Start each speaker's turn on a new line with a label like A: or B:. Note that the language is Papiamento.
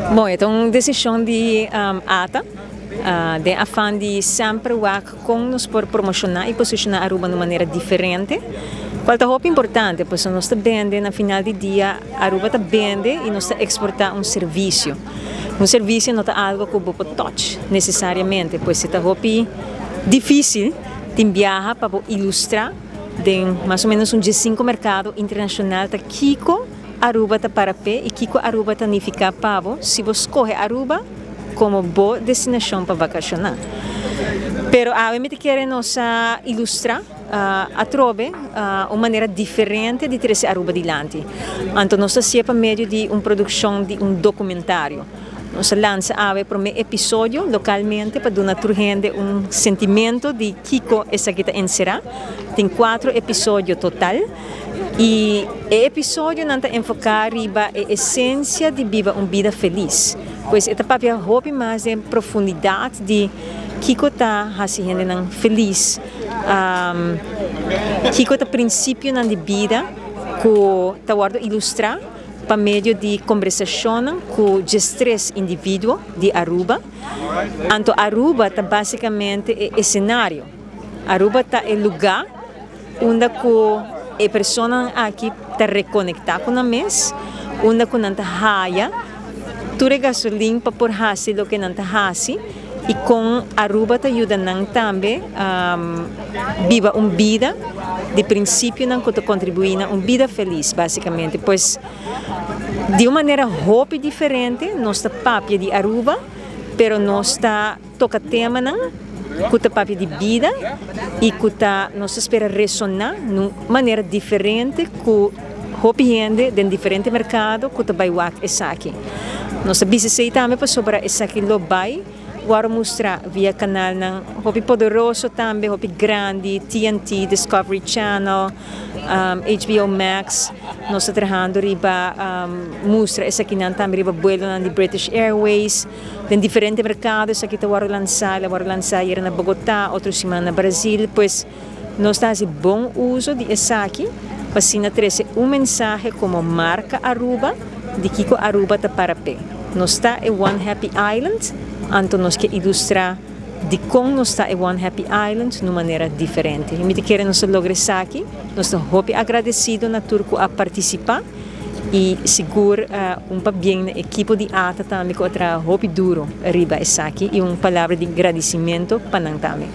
A: Bon, e ta un desishon di ata den afan di semper wak kon nos por promoshoná i posishoná Aruba na un manera diferente, kual ta hopi importante pasobra nos ta bende na final di dia Aruba ta bende i nos ta eksportá un servisio. Un servisio no ta algo ku bo por touch nesesariamente, pues e ta hopi difísil tin biaha pa bo ilustrá den mas o ménos un diesinku merkado internashonal ta kiko Aruba ta para p'e i kiko Aruba ta nifiká pa bo si bo skohe Aruba komo bo destinashon pa vakashoná. Pero awe mi ta kere nos a ilustrá atrobe un manera diferente di trese Aruba dilanti. Anto nos ta hasié pa medio di un produkshon di un dokumentario. Nos a lansa awe e promé episodio lokalmente pa duna tur hende un sentimento di kiko esaki ta enserá. Tin kuatro episodio total. I e episodionan ta enfoká riba e esensia di biba un bida felis. Pues e ta papia hopi mas den profundidat di kiko ta hasi hendenan felis, kiko ta prinsipionan di bida ku ta wòrdu ilustrá pa medio di kombersashonnan ku diestres individuo di Aruba. Anto Aruba ta basikamente e esenario. Aruba ta e lugá. Unda ku e personanan aki ta rekonektá ku nan mes, unda ku nan ta haya tur e gasolin pa por hasi loke nan ta hasi i kon Aruba ta yuda nan tambe biba un bida di prinsipionan ku ta kontribuí na un bida felis basikamente. Pues di un manera hopi diferente nos ta papia di Aruba pero nos ta. Toka temanan ku ta papia di bida i ku ta nos ta spera resoná na un manera diferente ku hopi hende den diferente merkado ku ta bai wak esaki. Nos ta bisa esei tambe pasobra esaki lo bai wòrdu mustra via kanalnan hopi poderoso tambe, hopi grandi, TNT, Discovery Channel, HBO Max. Nos ta trahando riba mustra esakinan tambe riba buelonan di British Airways. Den diferente merkado esaki ta wòrdu lansá, el a wòrdu lansá ayera na Bogotá, otro siman na Brazil. Pues nos ta hasi bon uso di esaki pa asina trese un mensahe komo marka Aruba di kiko Aruba ta para p'e. Nos ta e One Happy Island, anto nos ke ilustrá dikon nos ta e One Happy Island na un manera diferente. I mi ta kere nos a logra esaki. Nos ta hopi agradesido na tur ku a partisipá. Y sigur un pabien na ekipo di ata tambe cu a traha hopi duro riba esaki y un palabra di gradicimento pa nan tambe.